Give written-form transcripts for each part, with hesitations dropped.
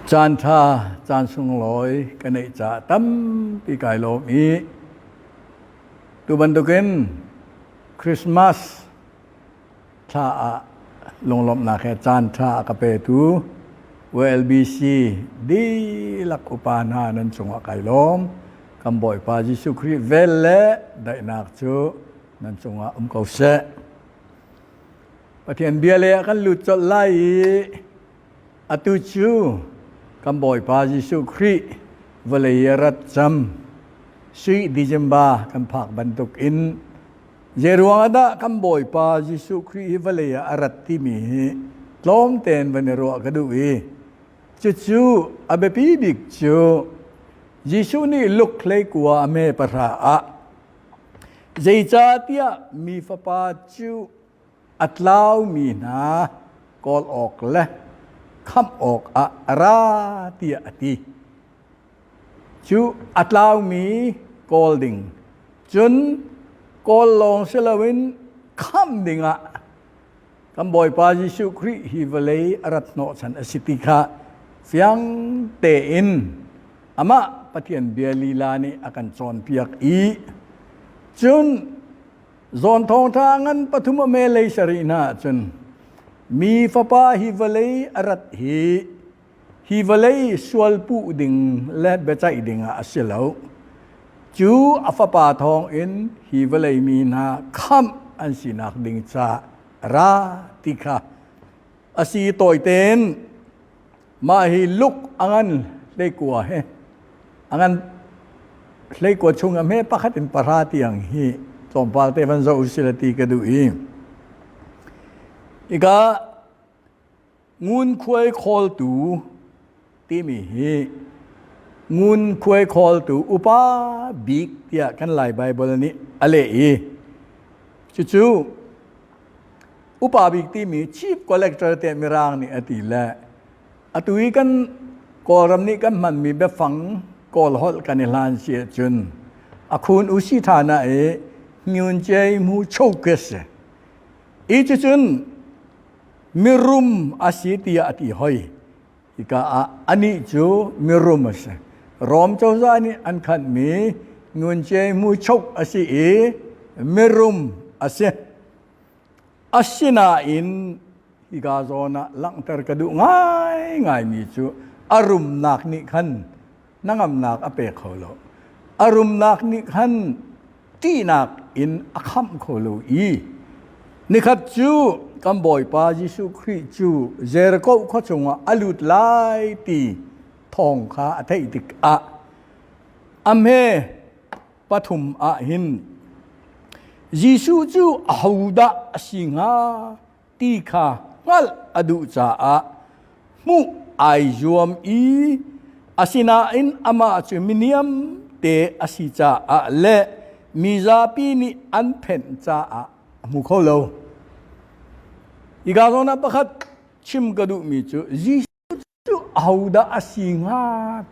Caan ṭha, caan sunglawi ka neih caah tampi kai lawm i tu bantukin Christmas thla ah lunglawmhnak he caan ṭha a ka petu WLBC dihlak upa hna nan cungah kai lawm. Kan Bawipa Jesuh Khrih vel le daihnak cu nan cungah um ko seh. Pathian bia lei ah kan lut colh lai i atu cu kan Bawipa Jesuh Khrih vawlei i a rat cam sui December kan phak bantuk in Zeiruang ah dah kan Bawipa Jesuh Khrih hi vawlei ah a rat timi hi tlawm tein van i ruah ka duh i cucu a biapi bik cu Jesuh nih Luke hleikua a me pahra ah zeicahtiah mi fapa cu a tlaumi hna kawl awk le khamh awk ah a ra tiah a ti. Cu a tlaumi kawl ding, cun kawl lawng si loin khamh dingah kan Bawipa Jesuh Khrih hi vawlei a rat hnawhchan a si ti kha fiang tein amah Pathian bia lila nih a kan cawnpiak i cun zawn thawngṭha ngan pathum a me lei sarih hna ahcun mi fapa hi vawlei a rat hi Hi vawlei sual puh ding le biaceih ding ah a si lo. Cu a fapa thawng in hi vawlei mi hna khamh an sinak ding ca ra ti kha a si. Tawi tein mah hi luk a ngan hleikua he a ngan hleikua chung a hme pakhat in pahra tiang hi tlawmpal te van zoh usila ti ka duh i ika Ngunkhuai khawltu timi hi ngunkhuai khawltu upa bik tiah kan Lai Baibal nih a leh i cucu upa bik timi chief collector tiah Mirang nih a ti le atu i kan Kawlram nih kan hmanmi biafang Kawl holh kan i hlan si ahcun a khun usi ṭhan ah i hngiun cei mu chokes i cucun mirum a si tiah a ti hoi. Hika ah anih cu mirum a si. Rom cozah nih an khanhmi ngunce muchok a si i mirum a si. Asinain hika zawn ah langhter ka duh ngaingaimi cu a rumnak nih khan hnangamnak a pe kho lo. A rumnak nih khan ṭihnak in a khamh kho lo i nikhat cu kan Bawipa Jesuh Khrih cu Jericho khua chungah a lut lai ti thawng kha a theih tikah a hme pathum ah hin Jesuh cu ahodah a si hnga ti kha hngalh a duh caah hmuh ai zuam i asinain amah cu miniam te a si caah le mizapi nih an phenh caah a hmu kho lo. Hika zawn ah pakhat chim ka duhmi cu Jesuh cu ahodah a si hnga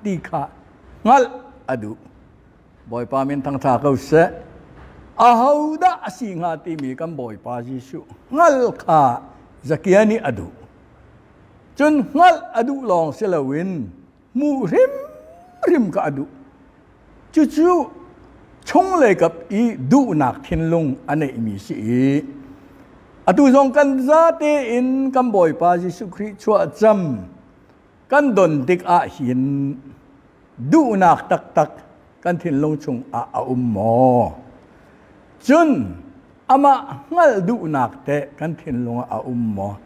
ti kha hngalh a duh. Bawipa min thangṭha ko seh. Ahodah a si hnga timi kan Bawipa Jesuh hngal kha Zakia nih a duh. Cun hngalh a duh lawng si loin hmuh hrimhrim kha a duh. Cucu chunglei kap i duhnak thinlung a neihmi si i Atu zong kan zate in kan Bawipa Jesuh Khrih chuah cam kan don tik ah hin duhnak taktak kan thinlung chung ah a um maw? Cun amah hngalh duhnak teh kan thinlung ah a um maw?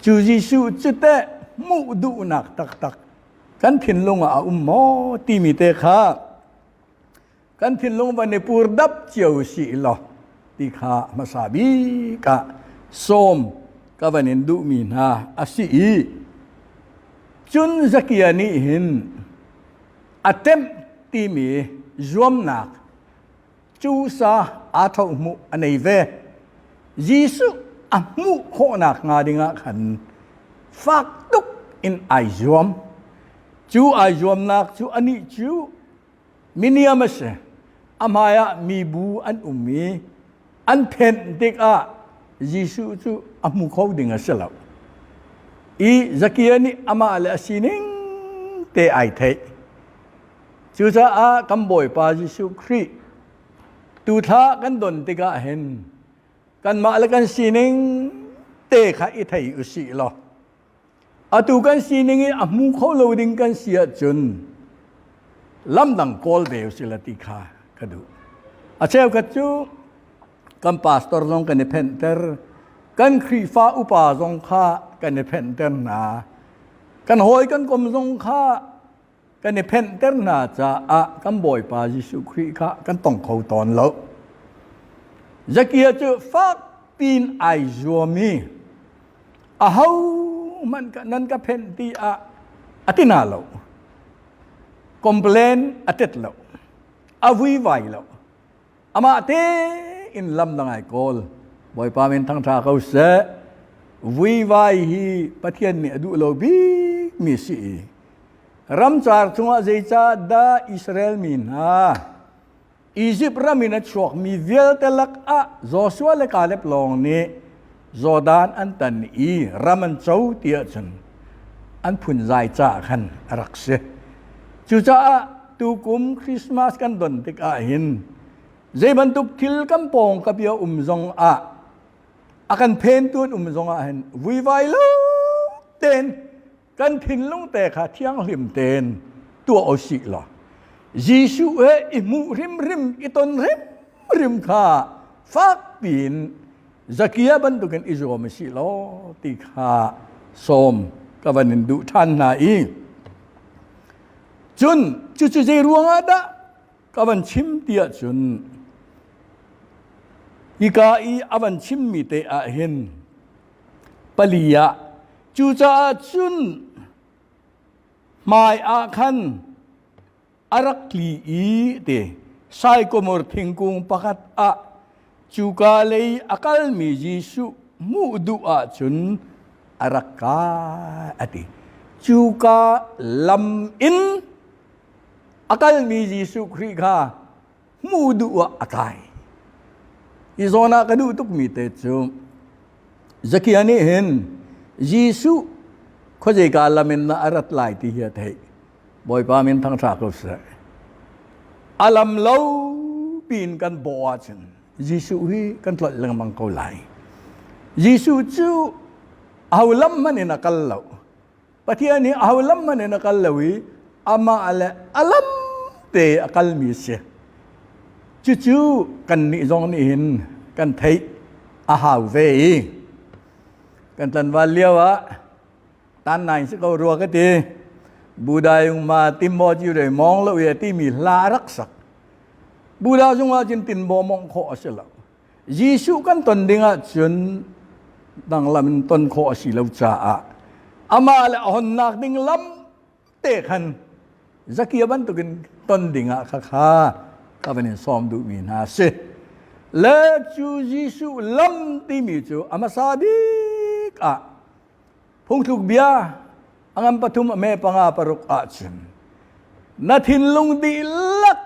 Cu Jesuh cu teh hmuh duhnak taktak kan thinlung ah a um maw timi te kha Kan thinlung van i pur dap cio si law ti kha hmasa bik ah sawm ka van in duhmi hna a si i cun Zakia nih hin a temh timi zuamnak cu sa aa tho hmuh a nei ve. Jesuh a hmuh khawhnak hnga dingah khan fak tuk in ai zuam. Cu ai zuamnak cu anih cu Miniam a si. A hmaiah mibu an um i an phenh tikah Jesuh cu a hmu kho ding a si lo. I Zakia nih amah le a sining te ai theih. Cucaah kan Bawipa Jesuh Khrih tu thla kan don tikah hin kanmah le kan sining te kha i thei usih law atu kan sining i a hmu kho lo ding kan si ahcun lamdang kawl ve usih la ti kha ka duh. A cheukhat cu kan pastor zong kan i phenhter, kan Khrihfa upa zong kha kan i phenhter hna, kan hawi kan kom zong kha kan i phenhter hna caah kan Bawipa Jesuh Khrih kha kan tong kho tawn lo. Zakia cu fak piin ai zuam i aho hmanh nan ka phenh ti ah a ti na lo. Complain a tet lo. A vuivai lo. Amah tein lam na ngai kawl. Bawipa min thangṭha ko seh. Vuivai hi Pathian nih a duh lo bik mi si i ramcar chungah zeicah dah Israel mi hna Izipt ram in a chuakmi vialte lakah Joshua le Kaleb lawng nih Jordan an tan i ram an co ti ahcun an phunzai caah khan a rak si. Cucaah tukum Christmas kan don tikah hin zei bantuk thil kan pawng ka bia um zong ah a kan phentu an um zong ah hin vuivai lo tein kan thinlung te kha thianghlim tein tuah o sih law Jesuh he i hmuh hrimhrim i ton hrimhrim kha fak piin Zakia bantukin i zuam a si law ti kha sawm ka van in duh ṭhan hna i cun cucu zei ruangah dah ka van chim ti ahcun hika i a van chimmi te ah hin pali ah cucaah cun hmai ah khan a rak tli i ti saikomor thingkung pakhat ah cuka lei a kalmi Jesuh hmuh duh ahcun a rak kai a ti. Cuka lam in a kalmi Jesuh Khrih kha hmuh duh ah a kai. Hi zawn ah ka duh tukmi te cu Zakia nih hin Jesuh khuazeika lam in a rat lai ti hi a theih. Bawipa min thangṭha ko seh. A lam lo piin kan bawh ahcun Jesuh hi kan tlolh lengmang ko lai. Jesuh cu aho lam hmanh in a kal lo. Pathian hi aho lam hmanh in a kal lo i amah le a lam te a kalmi a si. Cucu kannih zong nih hin kan theih a hau ve i kan tlanval lio ah tan nain si ko rua ka ti. Budayung ma timbo ji re mong lo ye timi hla rak sak. Buddha zung ah cun tinbo mong khawh a si lo. Jesuh kan ton ding ahcun danglam in ton khawh a si lo caah amah le a honnak ding lam te khan Zakia bantukin ton ding ah khakha ka van in sawm duhmi hna si. Le cu Jesuh lam timi cu a hmasa bik ah phungthluk bia a ngan pathum a me panga paruk ahcun na thinlung dihlak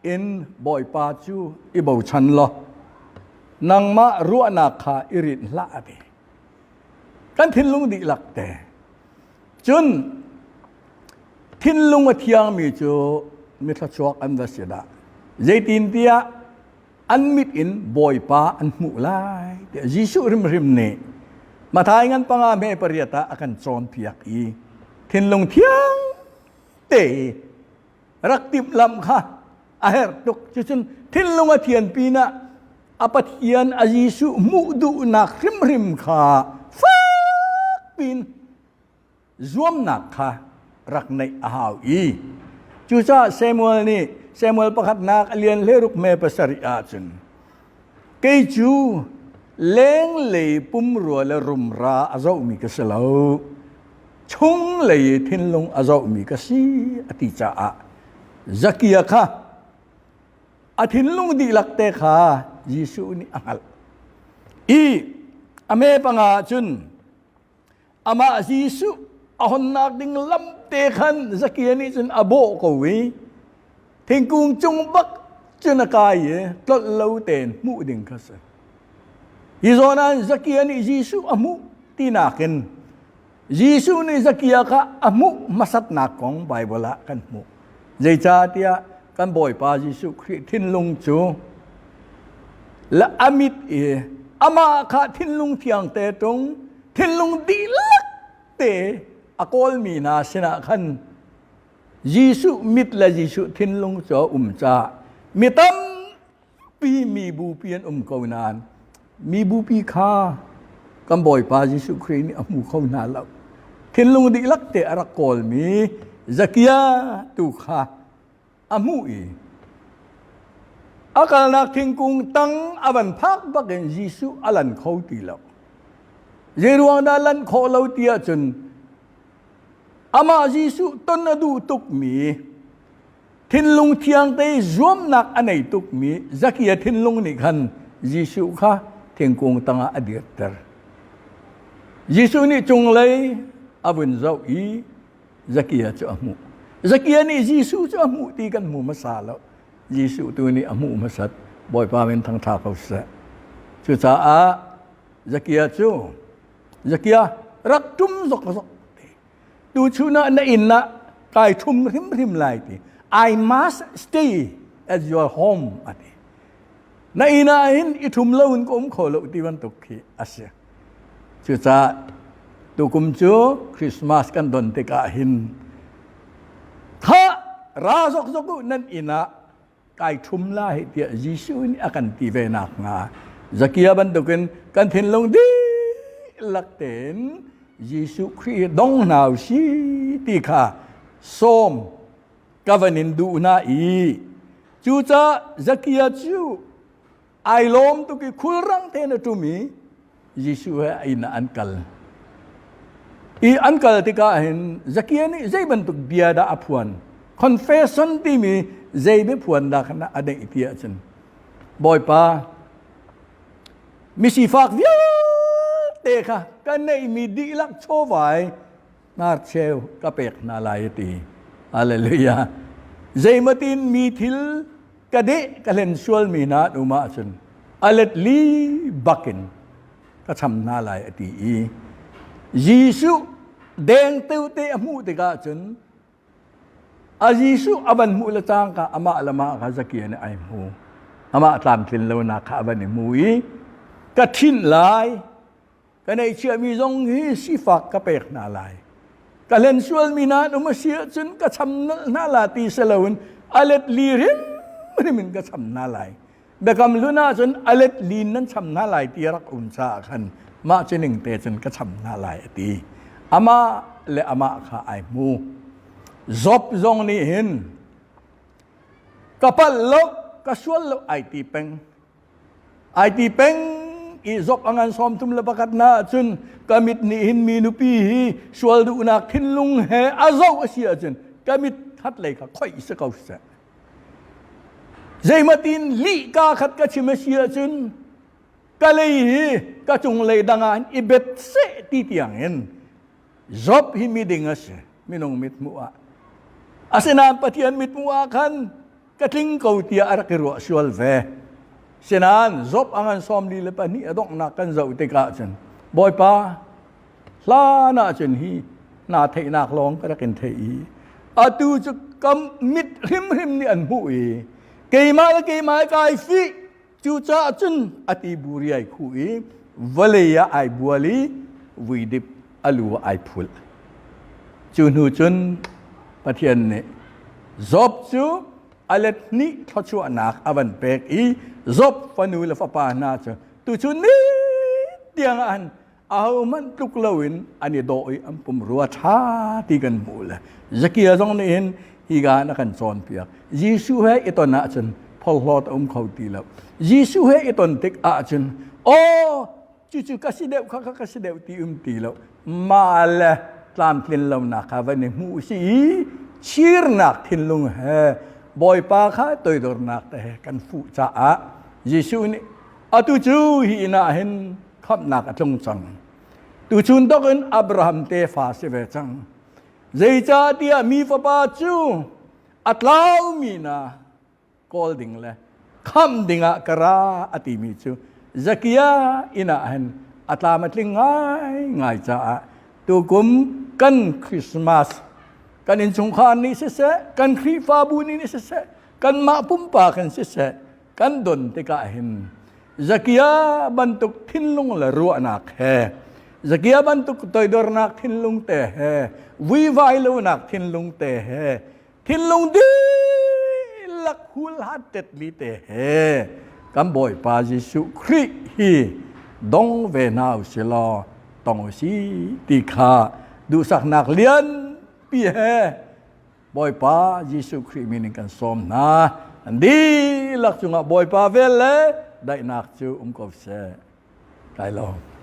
in Bawipa cu i bochan law nangmah ruahnak kha i rinh hlah a ti. Kan thinlung dihlak te. Cun thinlung a thiangmi cu mithluachuak an va si dah. Zeitintiah an mit in Bawipa an hmuh lai tiah Jesuh hrimhrim nih Mathai ngan panga me pariat ah a kan cawnpiak i thinlung thiang te rak timhlamh kha a herh tuk. Cucun thinlung a thian pinah a Pathian a Jesuh hmuh duhnak hrimhrim kha fak pin zuamnak kha rak neih a hau i cucaah Samuel nih Samuel pakhatnak a lian hleruk me pasarih ahcun kei cu lenglei pumrua le rumra a zohmi ka si lo chunglei thinlung a zohmi ka si a ti caah Zakia kha a thinlung dihlak te kha Jesuh nih a hngalh i a me panga cun amah Jesuh a honnak ding lam te khan Zakia nih cun a bawh ko i thingkung cung bak cun a kai i tlolh lo tein hmuh ding kha si. Hi zawn ah Zakia nih Jesuh a hmuh tinak in. Jesuh nih Zakia kha a hmuh hmasatnak kong Baibal ah kan hmuh. Zeicahtiah kan Bawipa Jesuh Khrih thinlung cu le a mit i amah kha thinlung thiang te tung thinlung dihlak te a kawlmi hna sinah khan Jesuh mit le Jesuh thinlung cu a um caah mi tampi mi bupi an um ko nain mi bupi kha kan Bawipa Jesuh Khrih nih a hmu kho hna lo. Thinlung dihlak te a rak kawlmi Zakia tu kha a hmuh i a kalnak thingkung tang a van phak bakin Jesuh a lan kho ti lo. Zeiruang dah lan khawh lo ti ahcun amah Jesuh ton a duh tukmi thinlung thiang te zuamnak a nei tukmi Zakia thinlung nih khan Jesuh kha thingkung tangah a dirter. Jesuh nih cunglei a vun zoh i Zakia cu a hmuh. Zakia nih Jesuh cu a hmuh ti kan hmu hmasa lo. Jesuh tu nih a hmuh hmasat. Bawipa min thangṭha ko seh. Cucaah Zakia cu Zakia rak ṭum zokzok ti. Tuchun ah na inn ah kai ṭhum hrimhrim lai ti. I must stay at your home a ti. Na inn ah hin i ṭhum lo in ka um kho lo ti bantuk khi a si. Cucaah tukum cu Christmas kan don tikah hin kha ra zokzok u nan inn ah kai ṭhum lai tiah Jesuh nih a kan ti ve nakhnga Zakia bantukin kan thinlung dihlak tein Jesuh Khrih dong hna u si ti kha sawm ka van in duh hna i cucaah Zakia cu ai lawm tuk i khulrang tein a ṭum i Jesuh he a inn ah an kal. I an kal tikah hin Zakia nih zei bantuk bia dah a phuan? Confession timi zei biaphuan dah khan a neih ti ahcun Bawipa misifak vialte kha ka neihmi dihlak chawvai hnarcheu ka pek hna lai a ti. Hallelujah. Zeimatin mi thil ka deh ka hlen sualmi hna an um ahcun a let li bakin ka cham hna lai a ti i Jesuh dengteu te a hmuh tikah cun a Jesuh a van hmuh le cangka amah le mah kha Zakia nih ai hmu amah tlamtlin lonak kha a van i hmu i ka ṭhinh lai Ka neihchiahmi zong hi sifak ka pek hna lai. Ka hlen sualmi hna an um a si ahcun ka cham nolh hna la ti si loin a let li hrimhrim in ka cham hna lai. Biakam hlun ahcun a let li in nan cham hna lai ti a rak um caah khan mah cu ning te cun ka cham hna lai a ti. Amah le amah kha ai hmu. Job zong nih hin ka palh lo, ka sual lo ai ti peng. Ai ti peng i zok a ngan 31 na ahcun ka mit nih hin mi nupi hi sual duhnak thinlung he a zoh a si ahcun ka mit khat lei kha khoih si ko seh. Zeimatin lih ka khat ka chim a si ahcun ka lei hi ka cunglei dang ah i bet seh ti tiang in Job hi miding a si minung mithmuh ah. Asinain Pathian mithmuh ah khan ka tling ko tiah a rak i ruah sual ve. Sinain Job a ngan 42 a donghnak kan zoh tikah cun Bawipa hlan ah cun hi naa theihnak lawng ka rak in theih i atu cu ka mit hrimhrim nih an hmuh i keimah le keimah kai fih cucaah cun a ti buri ai khuh i vawlei ah ai bual i vuidip a lu ah ai phulh. Cu hnu cun Pathian nih Job cu a let hnih thluachuahnak a van pek i Job fanu le fapa hna cu tuchun ni tiang ah han ahohmanh tluk loin an i dawh i an pumrua ṭha ti kan hmuh le Zakia zong nih hin higa na kan cawnpiak Jesuh he i ton ahcun phorhlawt a um kho ti lo Jesuh he i ton tik ahcun aw cucu ka si deuh kha ka si deuh ti um ti lo mah le tlamtlin lonak kha van i hmuh si i chirnak thinlung he Bawipa kha toidornak te he kan fuh caah Jesuh nih atu cu hi inn ah hin khamhnak a tlung cang. Tuchun tok in Abraham tefa si ve cang. Zeicahtiah mi fapa cu a tlaumi na kawl ding le khamh dingah ka ra a timi cu Zakia inn ah hin a tlam a tling ngaingai caah Tukum kan Christmas kan innchungkhar nih siseh, kan Khrihfabu nih siseh, kanmah pumpak in siseh, kan don tikah hin Zakia bantuk thinlung le ruahnak he Zakia bantuk toidornak thinlung te he vuivai lonak thinlung te he thinlung dihlak hulhat tetmi te he kan Bawipa Jesuh Khrih hi dong ve hna usilaw tong usi ti kha duhsaknak lianpi he Bawipa Jesuh Khrih min in kan sawm hna. An dihlak cungah Bawipa vel le daihnak cu um ko seh. Kai lawm.